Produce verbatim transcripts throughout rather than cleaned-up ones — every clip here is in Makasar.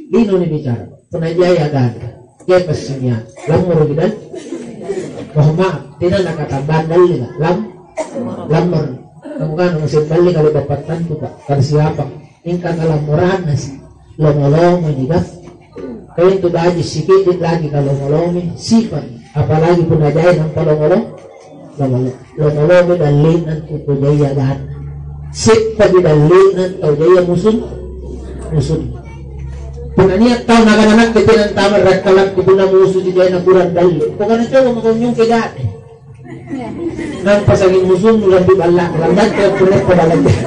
Lino nibicara, punna jai aganta, jai passingia, lammoroki dal-, mohon maaf, tena nakatambang dalleka, lam-, lammoro. Kamu kan masih balleka le'ba' pattantu, Pak, kasiapa? Mingka kalammoranna si, lomo-lomo ini, Pak. Kau itu baju sikit lagi kalau lomo-lomo, sipa'. Apalagi punna jai nampa lomo-lomo. Lomo-lomo, lomo-lomo dalle'na tu tau jaia ganna. Seppaji dalle'na tau jaia musun-, musunna. Punna nia' tau nakana nakke tena antama ri akkalakku punna musuji jaina kurang dalle'. Pokokna coba mako nyungke ja'de. Nampa sanging musunnu lampi balla', lambatte pureppa balla'.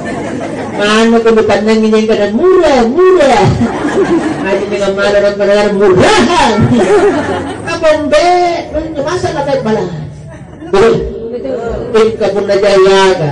Manu ko nutannangi nyengka dan murah, murah. Aja dengan malu nampa dengan murahan. Apa mbe, masa nakai balla'. Betul? Betul. Engka punna jai aga,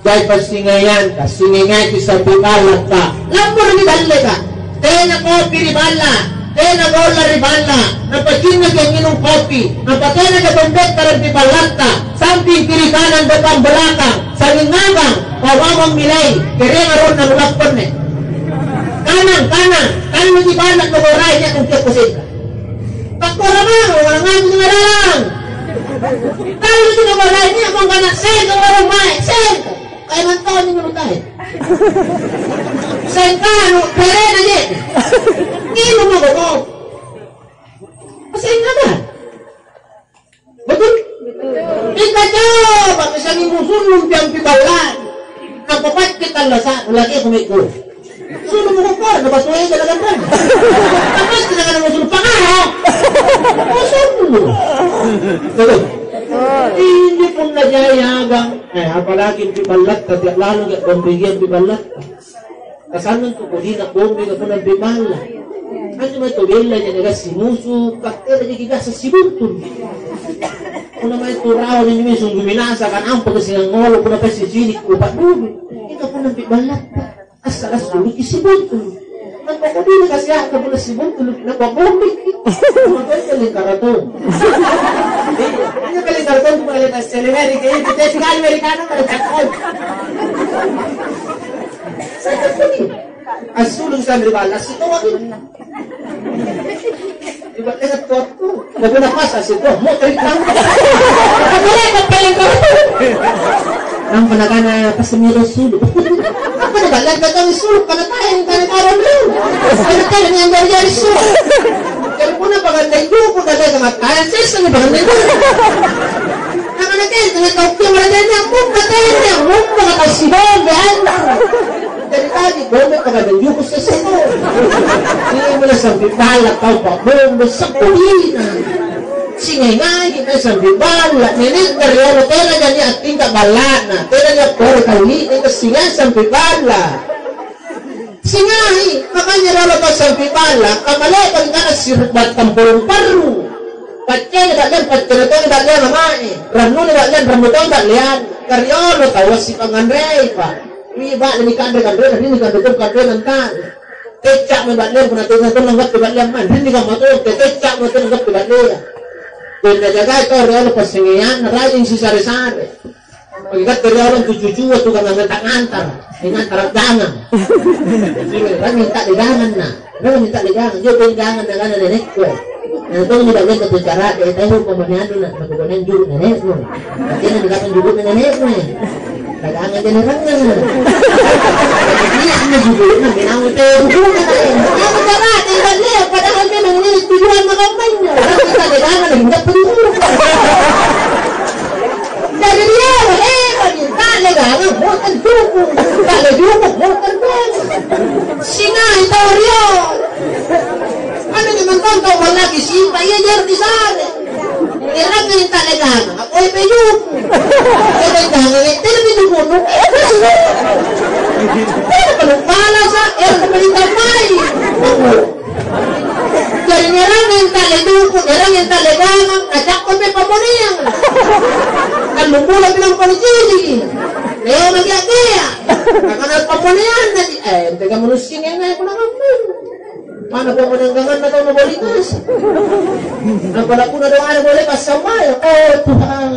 jai passingaiangka, singaingaki sampi balla'ka. Lamporoki dalleka. Tena kopi ri balla', tena golla ri balla', nampa cinnaki angnginung kopi, nampa tena jabang bettara ri ballatta, samping kiri kanan depan belakang, sanging ngangang, pawamang milai, kereang aronna nulapponne. Kanang, kanang, kanang ri balla' nugorai nia' nungkekko sengka. Pakkora mamo, orang ngaji ngalarang. Kalau sudah mulai ini, mau ngana sengko, orang mae, sengko. Kayak mantan ini menurut saya. Sengkanu, perena je. Ini mau ngomong. Sengkanu. Betul? Betul. Mingka coba misalnya musunnu ampi balla'nu. Nampa pacce tallasa'nu lagi aku mekko. Sulu mukukko, na batu ega na ganreng. Apa sih dengan musun pangaro? Musunnu. Betul? Ini punna jai agang. Eh, apalagi ampi balla'ta, tiap lalu gak pembegian ampi balla'ta. Kasannang tu kodina bombe ka punna ampi balla'. Anjo mae tau bella ja nagassi musu, kattera jaki biasa sibuntung. Punna mae tu rawa minjo sunggu minasa kan ampa kasi angngolo punna pasti cini' ku padulu. Ika punna ampi balla'ta, assalassuruki sibuntung. Nampa kodina kasi akka punna sibuntung, nampa bombe. Punna lingkara tong. Iya, lingkara tong punna leta seleneri ke itu, teh kali Amerikana pada cakol. Assulu' sambil balas, sitoa gitu. Ibaratnya tuaku, mau guna pas, asik, tuh, mau terima. Apa boleh, apa paling kau? Nampa nakana, "Pas semiro sulu." Apa nih, balik ke kami sulu, karena tayang, karena karena lu. Karena tayang yang jari-jari sulu. Jadi, punna pagandeng juku', kata sama tayang, seseng pagandeng juku'. Namanya tayang, tengah kau kira, mana tayang, mumpa tayang, mumpa kata si bombe, anjing. Jadi tadi, bombe pagandeng juku' seseko. Iya, mulai sampai balla' tau pa'bombe, seppu'ina. Singai-ngai kita sampai balla', nene'na riolo tena jadi attingka balla'na, tena jadi pore kali'na, singai sampai balla'. Singai, makanya riolo tau sampai balla', kamale'bang kana sirba tampolong parru. Paccene ba'leang, paccene toni ba'leang ama'e, rannuni ba'leang, rannu toni ba'leang, ka riolo taua sipangnganrei, Pak. Wi ba'le nikanre kanrena, ri nikanre tong kanrena anta'na. Tecca'mi ba'leang punna tena tong nanggappe ba'leang man, ri nikamma tong, te tecca'mi tena nanggappe ba'leang. Tena jagai tau riolo passengeanna, rajing sisare-sare. Pagi katte riolo tu cucua tukang ngantara-ngantara, ngantara gangang. Rajing tak digangang na. Rajing tak digangang, dia pun gangang na gangang nenekku. Nah, itu ni ba'leang tu cara, eh, tahu pemanian na, aku pemanian juru nenekku. Akhirnya dikatakan juru nenekku. Dagangan jenerangan. Iya, ini judulnya, bilang, "Teh, hubungan, eh." Aku kata, "Tidak, Leo, padahal memang ini tujuan makambannya." Orang kita dagangan, tidak perlu. Dari dia, eh, minta dagangan, bukan dukung. Kalau dukung, bukan dukung. Sinai tau rio. Ada teman tonton, lagi simpa, iya, jar di sana. Erang minta dagangan. Oi, penyuku. Oi, penyuku. Tena penyuku, nu. Tena penumpala, sa. Erang pemerintah mai. Jadi, erang minta leduku, erang minta legangang, kacakko pe pamoniang. Kan lumpula bilang polisi. Leo magi atea. Kakana pamoniang, nanti, eh, tega manusia ngenai, kuna ngomong. Mana pamoniang ganganna tau nabolikas. Nampa nakuna doana boleh passambayang. Oh, Tuhan.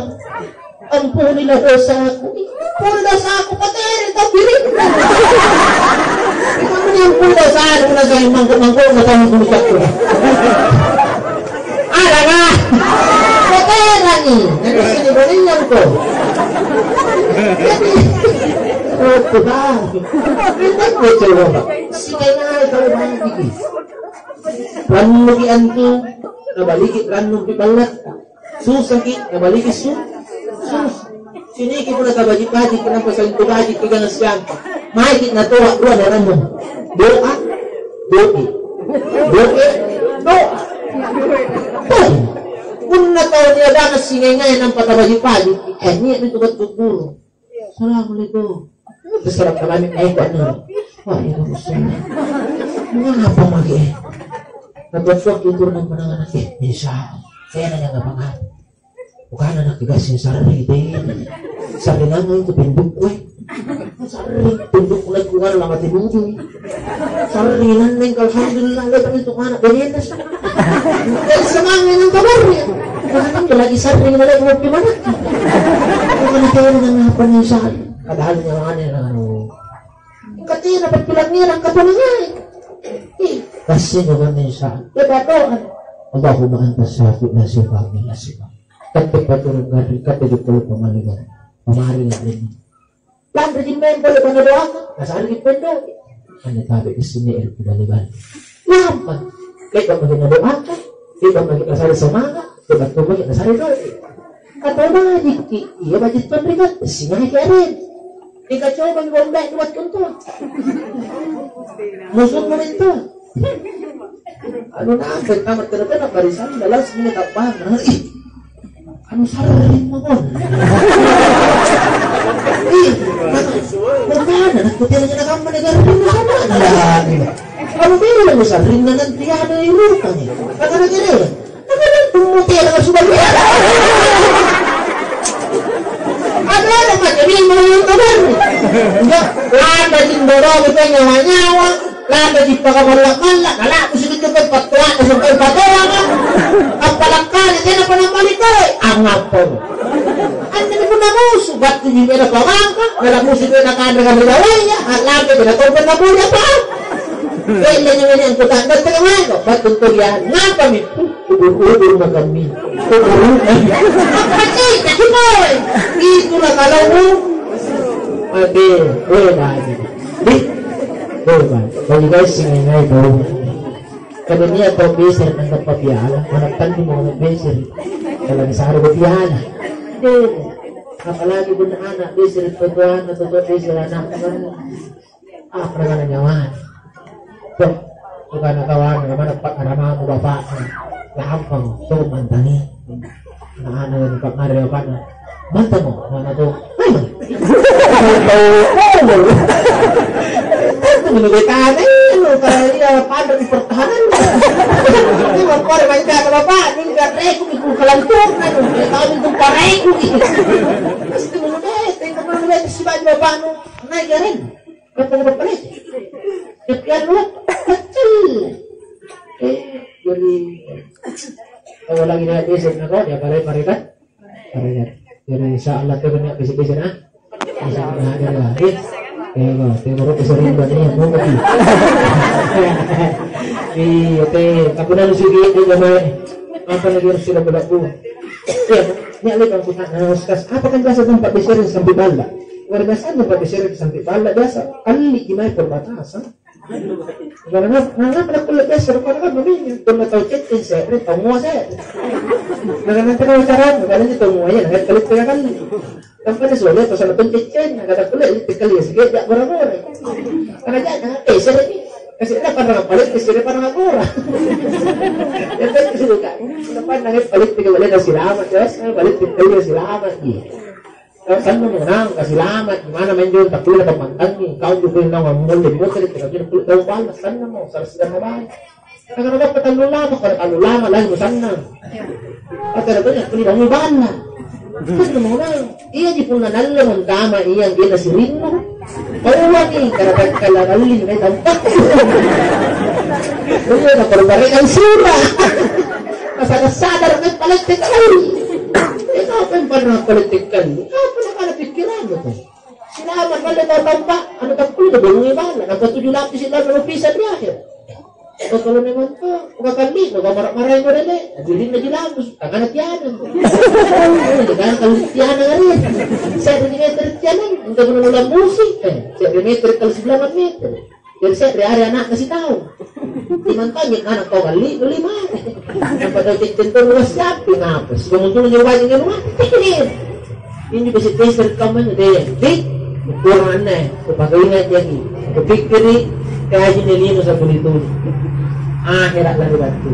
Ampunilah dosaku. Ampuni dosaku, patere tau kiri. Ampuni, Kuda sare punna sai mangko-mangko na tahu kuda cakko. Ada na. Koterangi. Nanti sini boleh nyangko. Oh, Tuhan. Kita coba, Pak. Sikai naik kalau bangkit. Rannuki antu, nabaliki rannu ri ballatta. Susaki, nabaliki su-, sus-. Ciniki punna tabaji-bajiki, nampa saling tu bajiki jangan siampa. Maiki natoa dua darannu. Doa, doe. Doe, doa. Tuh. Punna tau niaganga singae-ngae nampa tabaji-bajiki, eh, nia'mi tu battu guru. Assalamualaikum. Terserah kalami, eh, kok nuru. Waalaikumsalam. Mengapa mage? Nakuat-kuat itu nang panangan, eh, insya Allah. Saya nanya nggak apa-apa. Bukan anak dikasih sarri deh. Sarri nang itu penduk, weh. Sarri penduk mulai keluar lama tidur. Sarringang neng, alhamdulillah, le'baki tu anak bajinna. Jadi semangat neng kabarnya. Karena kan lagi sarring, le'ba mau gimana? Bukan tena nang apa nih, Sal? Padahal nyawane nang anu. Engka tena pappilangngerang katonangai. Ih, kasih nyawane, Sal. Le'ba doa. Allahumma anta syafi la syifa illa syifa. Katte paturung garri, katte jokolo pamaliga. Pamari ini. Lanri jimmeng pole bana doaka, nasareki pendoi. Anne tabe' isseng ero' kibali-bali. Lampa. Le'ba' maki' nadoaka, le'ba' maki' nasare semanga', le'ba' to maki' nasare doe'. Atau bajikki, iya baji' tonri katte, singaki areng. Ika coba mi bombe dua tuntu. Musuhmu mintu. Anu nampe tamat tena-tena barisanna langsung ini tabbang. Ih. Anu sarring mako. Ih, maka, makana nakkutena nyana kamma negara rinna sama. Iya, iya. Anu bela mo sarring na nanti ada yang lupa nih. Kata na kere. Kata na tummo tena sudah. Ada ada macam ini mau yang kabar. Enggak, ada jin bodoh kita nyawa-nyawa. Lantaji pakaballa'-balla', nala'busi' anjo kai pattoanna siagang patoanga. Appala' kale tenapa nammali' kale, angngappamo. Anjomi punna musu, battuji tena pamangka, nala'busi' tena kanre-kanre bawaya, a'lampai tena tongko naboja tau. Tendemi anne angkuta'nang tena maeko, battu antu ri anu, ngampami? Ubur-ubur makammi. Ubur-ubur. Apa cekaki pole? Itulah kalau Ade, weh, baji. Di, weh, baji. Baji, guys, sing ngai bau. Kada nia' tau beser nangkapa piala, mana tandi mau beser. Kalau misalnya piala. Deh, apalagi punna ana' beser, totoanna, toto beser anakna. Apa namanya nyawa? Tuh, bukan kawan, mana Pak Karamamu bapaknya? Lampang, tuh mantangi. Nah, anak yang Pak Mario, Pak. Mantanmu, mana tuh? Tahu, tahu. Itu menurut kami, lu kalau iya, pada di pertahanan. Ini mau pada baca ke bapak, ini nggak reku, itu kelantur, kan? Tahu itu pareku, gitu. Terus itu menurut, eh, tengok mana, si baju bapakmu. Naik jalan. Kata-kata pelece. Tapi anu, kecil. Eh, jadi, kalau lagi naik beser, nah, kok dia pare-pare kan? Pare kan? Jadi, insya Allah, tuh, kena beser-beser, ah. Insya Allah, ada lah. Eh, eh, kok, tuh, baru beser ini, buat ini, mau pergi. Iya, teh, aku dah lucu gitu, namanya. Apa lagi harus sudah berlaku? Ya, ini alih kan kita, nah, Ustaz, apa kan biasa tempat beser sampai balla'? Luar biasa tempat beser sampai balla' biasa. Kali gimana perbatasan? Karena, karena pernah kulit dasar, karena kan begini, pernah tahu cecen saya, pernah tahu mua saya. Nah, nanti kalau caranya, kalau itu mua ya, nanti kali tiga kali. Kan pada soalnya, pas ada pencecen, nah, kata kulit, itu kali ya, segede, bora-bora. Karena jangan, eh, saya ini, kasih ada pandang paling, kasih ada pandang agora. Ya, kan, itu kan. Kita pandang, eh, paling tiga kali, kasih lama, terus, eh, paling tiga kali, kasih lama, gitu. Kau sanna mo naung kasilama', gimana maeng jolo takkulle pammantangi, kau juga naung ammolle motere', tena pina kulle tau balla', sanna mo, sara sidanna bae. Karena bappa tallu lama, pada tallu lama lagi mo sanna. Atara tonya kuli bangun balla'. Sanna mo naung. Iaji punna nalle mo antama' ia anggenna sirinnu. Pauangi, karena takkala nalli mae tampa'. Iya, na perbarekan sura. Nasada-sadara mae palette kalli. Eh, apa yang pernah palette kalli? Apa nakana pikiranmu tuh? Aman, malle tau tampa, anu, tappulu tu bongi balla, nampa tuju lapisi lalu anu pisang ri akhir. Kau kalau memang tu, kau kalli, kau mara-marai kau dele, birinna jilamus, tangana tianang. Tangana kalau tianang hari, saya meter tianang, untuk menolak musik, eh, saya meter kalau sebelah meter. Jadi saya dari hari anaknya si tahu. Dimantanya anak kau kalli, beli mana? Nampa tau cek-cek tu luas siapa? Ngapa? Sudah muncul nyoba dengan rumah. Ini besi tester kamu ini deh. Dik, kurang aneh. Kupake ingat jadi. Kupikiri, kaji nih lino sabu itu. Akhirat lari batu.